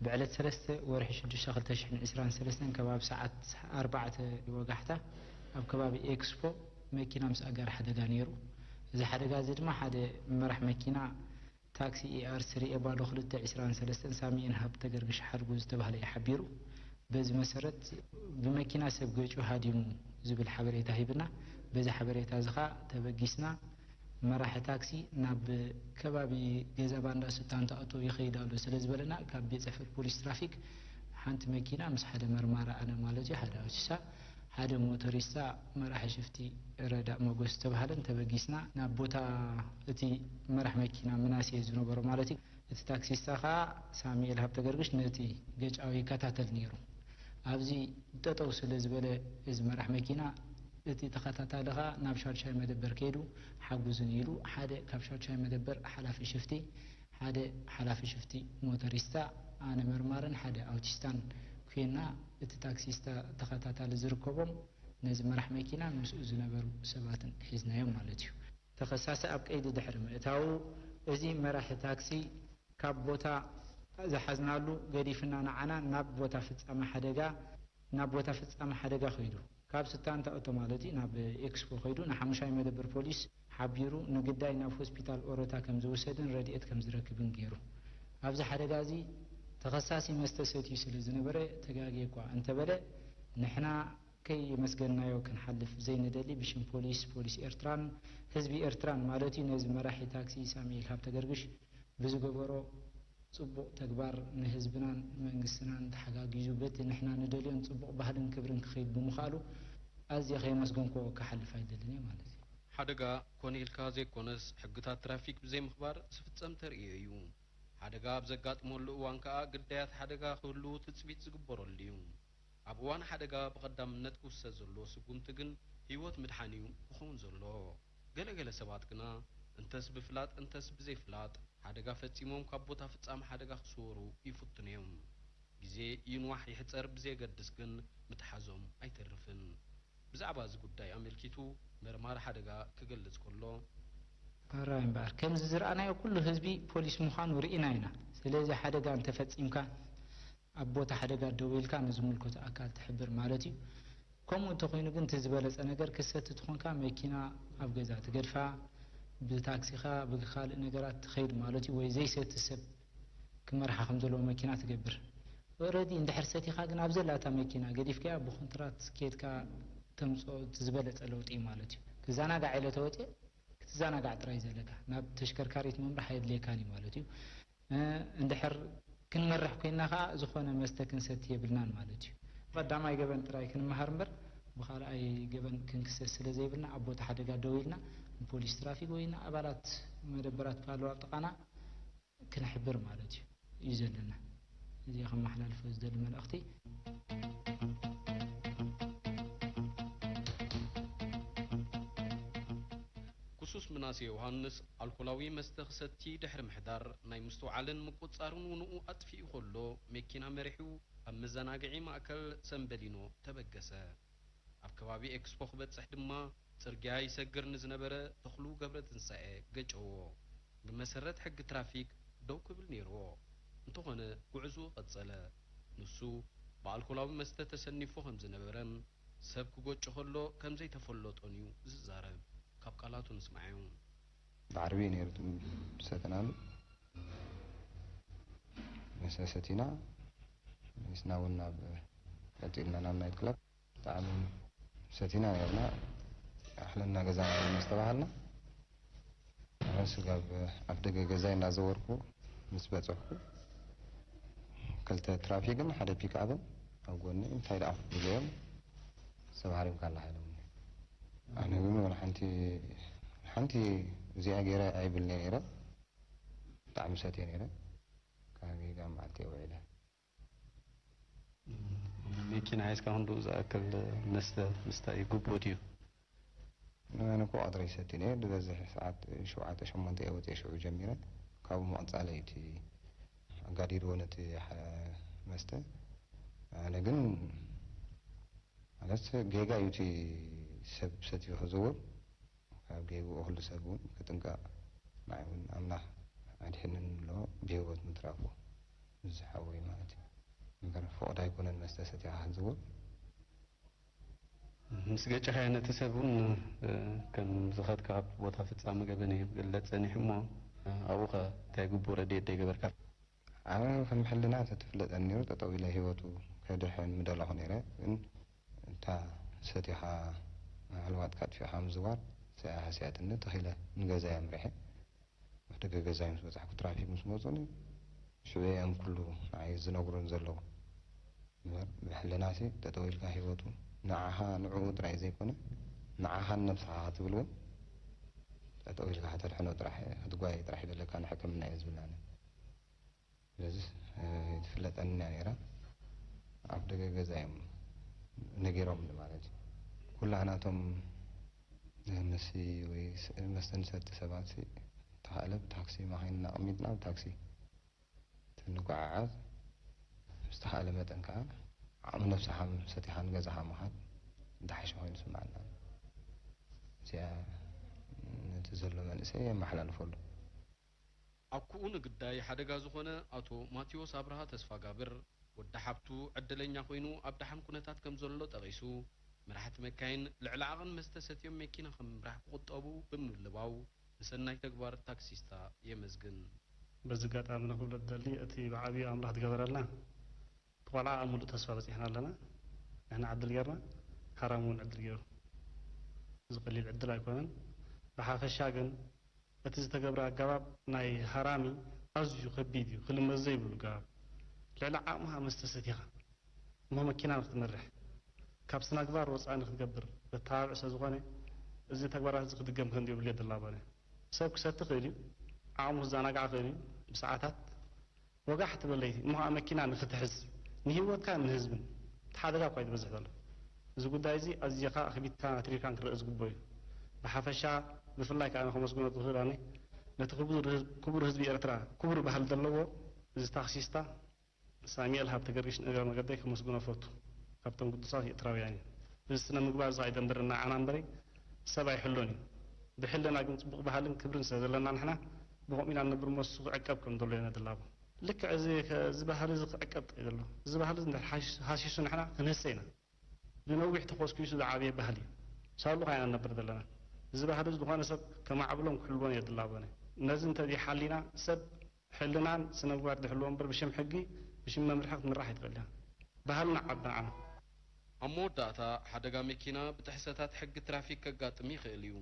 ብዕለት ሰለስተ ወርሒ ሽዱሽተ ክልተ ሽሕን ዕስራን ሰለስተን ከባቢ ሰዓት ኣርባዕተ ወጋሕታ ኣብ ከባቢ ኤክስፖ መኪና ምስ ኣጋር ሓደጋ ነይሩ። እዚ ሓደጋ እዚ ድማ ሓደ መራሕ መኪና ታክሲ ኢኣር ስሪ ኤ ባዶ ክልተ ዕስራን ሰለስተን ሳሚኤል ሃብተገርግሽ ሓድጉ ዝተባህለ እዩ ሓቢሩ። በዚ መሰረት ብመኪና ሰብ ገጭዩ ሃዲሙ ዝብል ሓበሬታ ሂብና። በዚ ሓበሬታ እዚ ኸኣ ተበጊስና መራሒ ታክሲ ናብ ከባቢ ገዛ ባንዳ ስታን ተኣቶ ይኸይድ ኣሎ ስለ ዝበለና፣ ካብ ቤት ጽሕፈት ፖሊስ ትራፊክ ሓንቲ መኪና ምስ ሓደ መርማሪ ኣነ ማለት እዩ፣ ሓደ ኣውቲስታ፣ ሓደ ሞተሪስታ መራሒ ሽፍቲ ረዳእ መጎስ ዝተባህለን ተበጊስና ናብ ቦታ እቲ መራሕ መኪና ምናሴ ዝነበሮ ማለት እዩ። እቲ ታክሲስታ ኸኣ ሳሙኤል ሃብተገርግሽ ነቲ ገጫዊ ይከታተል ነይሩ። ኣብዚ ጠጠው ስለ ዝበለ እዚ መራሕ መኪና፣ እቲ ተኸታታሊ ኸኣ ናብ ሻድሻይ መደበር ከይዱ ሓጉዝን ኢሉ፣ ሓደ ካብ ሻድሻይ መደበር ሓላፊ ሽፍቲ፣ ሓደ ሓላፊ ሽፍቲ ሞተሪስታ፣ ኣነ መርማርን ሓደ ኣውቲስታን ኮይና፣ እቲ ታክሲስታ ተኸታታሊ ዝርከቦም ነዚ መራሕ መኪናን ምስኡ ዝነበሩ ሰባትን ሒዝናዮም ማለት እዩ። ተኸሳሲ ኣብ ቀይዲ ድሕሪ ምእታዉ፣ እዚ መራሒ ታክሲ ካብ ቦታ ዝሓዝናሉ ገዲፍና ንዓና ናብ ቦታ ፍጻመ ሓደጋ፣ ናብ ቦታ ፍጻመ ሓደጋ ከይዱ። ካብ ስታንታ እቶ ማለት እዩ፣ ናብ ኤክስፖ ከይዱ ንሓሙሻይ መደበር ፖሊስ ሓቢሩ ንግዳይ ናብ ሆስፒታል ኦሮታ ከም ዝውሰድን ረድኤት ከም ዝረክብን ገይሩ። ኣብዚ ሓደጋ እዚ ተኸሳሲ መስተ ሰትዩ ስለ ዝነበረ ተጋግየ እኳ እንተበለ፣ ንሕና ከየመስገንናዮ ክንሓልፍ ዘይንደሊ ብሽም ፖሊስ፣ ፖሊስ ኤርትራን ህዝቢ ኤርትራን ማለት እዩ፣ ነዚ መራሒ ታክሲ ሳሙኤል ሃብተገርግሽ ብዝገበሮ ጽቡቕ ተግባር ንህዝብናን መንግስትናን ተሓጋጊዙ በቲ ንሕና ንደልዮን ጽቡቕ ባህልን ክብርን ክኸይድ ብምኽኣሉ ኣዝየ ከየመስገንክዎ ክሓልፍ ኣይደልን እየ ማለት እዩ። ሓደጋ ኮነ ኢልካ ዘይኮነስ ሕግታት ትራፊክ ብዘይምኽባር ዝፍጸም ተርእዮ እዩ። ሓደጋ ኣብ ዘጋጥመሉ እዋን ከኣ ግዳያት ሓደጋ ክህልዉ ትጽቢት ዝግበረሉ እዩ። ኣብ እዋን ሓደጋ ብቐዳምነት ክውሰድ ዘለዎ ስጉምቲ ግን ህይወት ምድሓን እዩ ክኸውን ዘሎ። ገለ ገለ ሰባት ግና እንተስ ብፍላጥ እንተስ ብዘይፍላጥ ሓደጋ ፈጺሞም ካብ ቦታ ፍጻመ ሓደጋ ክስወሩ ይፍትኑ እዮም። ግዜ ይንዋሕ ይሕጸር ብዘየገድስ ግን ምትሓዞም ኣይተርፍን። ብዛዕባ እዚ ጉዳይ ኣመልኪቱ መርማሪ ሓደጋ ክገልጽ ከሎ፣ ሕራይ እምበኣር፣ ከምዚ ዝረኣናዮ ኩሉ ህዝቢ ፖሊስ ምዃኑ ርኢና ኢና። ስለዚ ሓደጋ እንተፈጺምካ ኣብ ቦታ ሓደጋ ደው ኢልካ ንዝምልከቶ ኣካል ትሕብር ማለት እዩ። ከምኡ እንተኾይኑ ግን እቲ ዝበለጸ ነገር ክሰቲ ትኾንካ መኪና ኣብ ገዛ ትገድፋ፣ ብታክሲኻ ብካልእ ነገራት ትኸይድ ማለት እዩ። ወይ ዘይሰቲ ሰብ ክመርሓ ከም ዘለዎ መኪና ትገብር። ኦረዲ እንድሕር ሰቲኻ ግን ኣብ ዘላታ መኪና ገዲፍካያ ብኮንትራት ኬድካ ተምፅኦ እቲ ዝበለጸ ለውጢ እዩ ማለት እዩ። ክዘናጋዕ ኢለ ተወፅየ ክትዘናጋዕ ጥራይ ዘለካ፣ ናብ ተሽከርካሪት ምምራሕ ኣየድልየካን እዩ ማለት እዩ። እ፣ እንድሕር ክንመርሕ ኮይንና ከኣ ዝኾነ መስተ ክንሰቲ የብልናን ማለት እዩ። ቀዳማይ ገበን ጥራይ ክንመሃር እምበር ብኻልኣይ ገበን ክንክሰስ ስለ ዘይብልና ኣብ ቦታ ሓደጋ ደው ኢልና ንፖሊስ ትራፊክ ወይ ንኣባላት መደበራት ፓሎ ኣብ ጥቓና ክንሕብር ማለት እዩ እዩ ዘለና። እዚ ከመሓላልፎ ዝደሊ መልእኽቲ። ክሱስ ምናሴ ዮሃንስ ኣልኮላዊ መስተ ክሰቲ ድሕሪ ምሕዳር ናይ ምስትውዓልን ምቁጽጻርን ውንኡ ኣጥፊኡ ከሎ መኪና መሪሑ ኣብ መዘናግዒ ማእከል ሰምበሊኖ ተበገሰ። ኣብ ከባቢ ኤክስፖ ክበጽሕ ድማ ጽርግያ ይሰግር ንዝነበረ ተኽሉ ገብረትንሳኤ ገጨዎ። ብመሰረት ሕጊ ትራፊክ ደው ክብል ነይርዎ። እንተኾነ ጉዕዝኡ ቀጸለ። ንሱ ብኣልኮላዊ መስተ ተሰኒፉ ከም ዝነበረን ሰብ ክጎጭ ከሎ ከም ዘይተፈለጦን እዩ ዝዛረብ። ካብ ቃላቱ ንስማዓዮ። ብዓርቢ እዩ ነይሩ እቲ ዝሰተናሉ። መስተ ሰቲና፣ መሊስና እውን ናብ፣ ቀጺልና ናብ ናይት ክለብ። ብጣዕሚ ሰቲና ነርና። ኣሕለና ገዛና ምስ ተባሃልና፣ ኣብ ስጋብ ኣፍ ደገ ገዛይ እናዘወርኩ ምስ በጽሕኩ፣ ክልተ ትራፊክን ሓደ ፒክኣፕን ኣብ ጎኒ፣ እንታይ ደኣ ኢለዮም፣ ሰብ ሃሪምካ ኣላ ኢሎምኒ። ኣነ ግን ወላ ሓንቲ፣ ሓንቲ እዚኣ ገይረ ኣይብልኒ ነይረ። ብጣዕሚ ሰትየ ነይረ። ካብ ጌጋ መዓልቲ እየ ውዒለ። መኪና ሒዝካ ክንድኡ ዝኣክል መስተ ምስታይ ግቡእ ድዩ? ኣነ እኮ ቀትሪ ይሰቲ ነይረ። ዝበዝሕ ሰዓት ሸውዓተ፣ ሸሞንተ እየ ወፂአ ሽዑ ጀሚረ። ካብኡ ምቕፃለይ እቲ ኣጋዲድዎ ነቲ ሓ-፣ መስተ። ኣነ ግን ማለት ጌጋ እዩ እቲ ሰብ ሰትዩ ክዝውር። ካብ ጌግኡ ኩሉ ሰብ እውን ክጥንቀቕ፣ ንዓይ እውን ኣምላኽ ኣድሕነኒ ኣሎ ብህይወት ምትራፉ እዚ ሓወይ ማለት እዩ። እምበር ፍቑድ ኣይኮነን መስተ ሰቲኻ ክትዝውር። ምስ ገጨኻዮ ነቲ ሰብ እውን፣ እ፣ ከም ዝኸድካ ኣብቲ ቦታ ፍጻመ ገበን ይግለጽ ጸኒሑ እሞ፣ እ፣ ኣብኡ ኸ እንታይ ግቡእ ረድኤት ዶ ይገበርካ? ኣነ ከም ሕልና ተትፍለጠኒ ነይሩ፣ ጠጠው ኢለ ህይወቱ ከድሕን ምደለኹ ነይረ። ግን እታ ሰቲኻ ኣልዋጥካ ኣጥፊእኻ ምዝዋር ስያ ሃስያትኒ፣ ተኺለ ንገዛይ ኣምሪሐ። ኣፍደገ ገዛይ ምስ በጻሕኩ ትራፊክ ምስ መጹኒ፣ ሽዑ እዮም ኩሉ ንዓይ ዝነግሩን ዘለዉ። እምበር ብሕልናሲ ጠጠው ኢልካ ህይወቱ ንዓኻ ንዕኡ ጥራይ ዘይኮነ፣ ንዓኻን ነብስኻ ክትብል እውን ጠጠው ኢልካ ከተድሕኖ ጥራሕ፣ ክትጓየ ጥራሕ ይደለካ፣ ንሕክምና እዩ ዝብላኒ። ስለዚ፣ እ፣ ትፍለጠኒ እያ ነይራ። ኣፍደገ ገዛ እዮም ነጊሮምኒ ማለት እዩ። ኩላህናቶም፣ እ፣ ንሲ ወይ ስ-፣ መስተ ንሰቲ ሰባትሲ፣ ተኻእለ ብታክሲ መኻይንና ኣቐሚጥና ብታክሲ ትንጓዓዓዝ። ብዝተኻእለ መጠን ከኣ ዓቕሚ ነብስኻ ሰቲኻ ንገዛኻ ምኻድ ዝሓሸ ኮይኑ ይስምዓና። እዚኣ ነቲ ዘሎ መንእሰይ የመሓላልፈሉ። ኣኩኡ ንግዳይ ሓደጋ ዝኾነ ኣቶ ማቴዎስ ኣብርሃ ተስፋጋብር፣ ወዲ ሓብቱ ዕድለኛ ኮይኑ ኣብ ደሓን ኩነታት ከም ዘሎ ጠቒሱ፣ መራሕቲ መካይን ልዕሊ ዓቐን መስተ ሰትዮም መኪና ካብ ምምራሕ ክቑጠቡ ብምልባው፣ ንሰናይ ተግባር ታክሲስታ የመስግን። በዚ ኣጋጣሚ ንኽብሎ ዝደሊ፣ እቲ ብዓብዩ ኣምላኽ ዝገበረልና፣ ብቆልዓ ኣብ ሙሉእ ተስፋ በጺሕና ኣለና። ንሕና ዕድል ጌርና፣ ሃራሚ እውን ዕድል ጌሩ። እዚ ቀሊል ዕድል ኣይኮነን። ብሓፈሻ ግን፣ እቲ ዝተገብረ ኣገባብ ናይ ሃራሚ ኣዝዩ ከቢድ እዩ፣ ክልመድ ዘይብሉ ኣገባብ። ልዕሊ ዓቕምኻ መስተ ሰቲኻ እሞ መኪና ንክትመርሕ፣ ካብ ስነግባር ወጻኢ ንክትገብር ዘተባብዕ ስለ ዝኾነ፣ እዚ ተግባራት እዚ ክድገም ከም ዘይብሉ የድላቦ። ሰብ ክሰቲ ክእል እዩ፣ ዓቕሙ ክዘናጋዕ ክእል እዩ፣ ብሰዓታት ወጋሕ ትብል ለይቲ እሞ ከዓ መኪና ንክትሕዝ፣ ንህይወትካን ንህዝብን እቲ ሓደጋ እኳ እዩ ዝበዝሕ ዘሎ። እዚ ጉዳይ እዚ ኣዚኻ ኣኽቢድካን ኣትሪርካን ክረአ ዝግብኦ እዩ። ብሓፈሻ፣ ብፍላይ ከዓ ኣነ ከመስግኖ ዝኽእል ኣነ ነቲ ክቡር ህዝብ፣ ክቡር ህዝቢ ኤርትራ ክቡር ባህሊ ዘለዎ እዚ ታክሲስታ ሳሚኤል ሃብተገርግሽ ንእግረ መገደይ ከመስግኖ እፈቱ። ካብቶም ግዱሳት ኤርትራውያን እዩ። እዚ ስነ ምግባር እዚ ኣይደንብረና ዓና እምበረይ ሰብ ኣይሕሎን እዩ። ብሕልና ግን ጽቡቕ ባህልን ክብርን ስለ ዘለና ንሕና ብኸምኡ ኢና ንነብር እሞ እሱ ክዕቀብ ከም ዘሎ ኢና ንድላቦ። ልክዕ እዚ ከ-፣ እዚ ባህሊ እዚ ክዕቀብ ጥራይ ዘሎ። እዚ ባህሊ እዚ እንድሕር ሃሽ-፣ ሃሲሱ ንሕና ክንህሰ ኢና። ንነዊሕ ተኾስኲሱ ዝዓበየ ባህሊ እዩ። ሳሉ ኸኣ ኢና ንነብር ዘለና። እዚ ባህሊ እዚ ዝኾነ ሰብ ከማዕብሎን ክሕልዎን የድላቦን እዩ። ነዚ እንተዘይሓሊና ሰብ ሕልናን ስነ ምግባር ዝሕልዎ እምበር ብሽም ሕጊ፣ ብሽም መምርሒ ክትምራሕ ኣይትኽእል ኢኻ። ባህልና ዓቢ ንዓና። ኣብ መወዳእታ፣ ሓደጋ መኪና ብጥሕሰታት ሕጊ ትራፊክ ከጋጥም ይኽእል እዩ።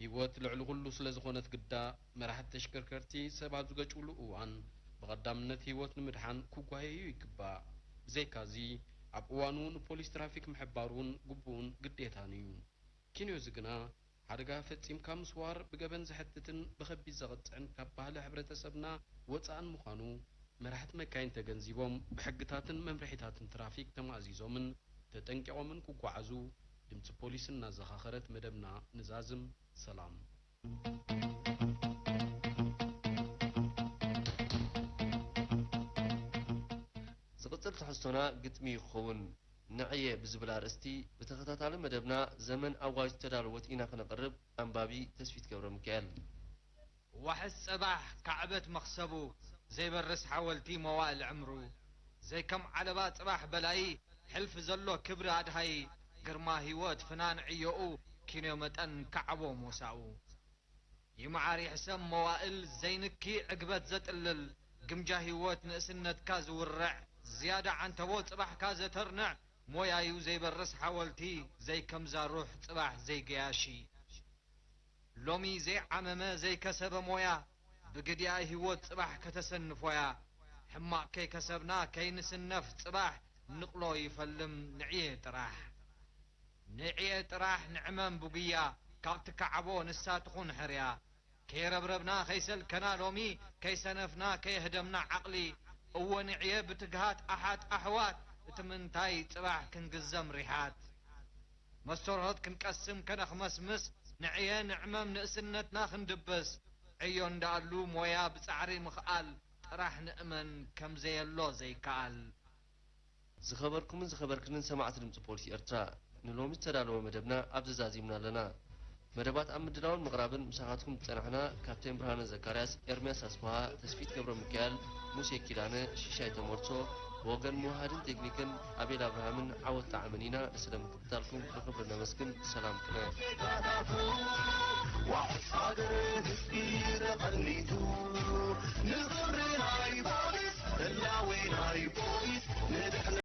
ህይወት ልዕሊ ኩሉ ስለ ዝኾነት ግዳ፣ መራሕቲ ተሽከርከርቲ ሰብ ኣብ ዝገጭውሉ እዋን ብቐዳምነት ህይወት ንምድሓን ክጓየዩ ይግባእ። ብዘይካዚ፣ ኣብ እዋኑ ንፖሊስ ትራፊክ ምሕባር እውን ግቡእን ግዴታን እዩ። ኪንዮዚ ግና፣ ሓደጋ ፈጺምካ ምስዋር ብገበን ዘሕትትን ብኸቢድ ዘቕጽዕን ካብ ባህሊ ሕብረተሰብና ወጻእን ምዃኑ መራሕቲ መካይን ተገንዚቦም ብሕግታትን መምርሒታትን ትራፊክ ተማእዚዞምን ተጠንቂቖምን ክጓዓዙ ድምጺ ፖሊስ እናዘኻኸረት መደብና ንዛዝም። ሰላም። ዝቕጽል ትሕዝቶና ግጥሚ ክኸውን። ንዕየ ብዝብል ኣርእስቲ ብተኸታታሊ መደብና ዘመን ኣዋጅ ዝተዳለወት ኢና ክነቕርብ፣ ኣንባቢ ተስፊት ገብረሚካኤል። ዋሕስ ጸባሕ ካዕበት መኽሰቡ፣ ዘይበርስ ሓወልቲ መዋእል ዕምሩ፣ ዘይከም ዓለባ ጽባሕ በላዪ፣ ሕልፊ ዘሎ ክብሪ ኣድሃዪ፣ ግርማ ህይወት ፍናን ዕዮኡ፣ ኪንዮ መጠን ካዕቦ ሞሳኡ። ይመዓር ይሕሰም መዋእል ዘይንኪ ዕግበት ዘጥልል፣ ግምጃ ህይወት ንእስነትካ ዝውርዕ፣ ዝያዳ ዓንተቦ ጽባሕካ ዘተርንዕ፣ ሞያዩ ዘይበርስ ሓወልቲ፣ ዘይከምዛ ሩሕ ጽባሕ ዘይገያሺ። ሎሚ ዘይዓመመ ዘይከሰበ ሞያ፣ ብግዲኣ ህይወት ጽባሕ ከተሰንፎያ። ሕማቕ ከይከሰብና ከይንስነፍ ጽባሕ፣ ንቕሎ ይፈልም ንዕየ ጥራሕ። ንዕየ ጥራሕ ንዕመም ብጉያ፣ ካብ ትከዓቦ ንሳ ትኹን ሕርያ። ከይረብረብና ከይሰልከና ሎሚ፣ ከይሰነፍና ከየህደምና ዓቕሊ። እወ ንዕየ ብትግሃት ኣሓት ኣሕዋት፣ እቲ ምንታይ ጽባሕ ክንግዘም ሪሓት። መስተርሆት ክንቀስም ከነኽመስምስ፣ ንዕየ ንዕመም ንእስነትና ክንድብስ። ዕዮ እንዳኣሉ ሞያ ብጻዕሪ ምኽኣል፣ ጥራሕ ንእመን ከም ዘየሎ ዘይከኣል። ዝኸበርኩምን ዝኸበርክንን ሰማዕቲ ድምፂ ፖሊስ ኤርትራ፣ ንሎሚ ዝተዳለወ መደብና ኣብዚ ዛዚምና ኣለና። መደባት ኣብ ምድላውን ምቕራብን ምሳኻትኩም ዝጸናሕና ካፕቴን ብርሃነ ዘካርያስ፣ ኤርምያስ ኣስፍሃ፣ ተስፊት ገብረ ሚካኤል፣ ሙሴ ኪዳነ፣ ሽሻይ ተመርሶ፣ ብወገን ምውሃድን ቴክኒክን ኣቤል ኣብርሃምን ዓወት ጣዕምን ኢና። ንስለ ምክትታልኩም ብኽብሪ ነመስግን። ሰላም ቅነ።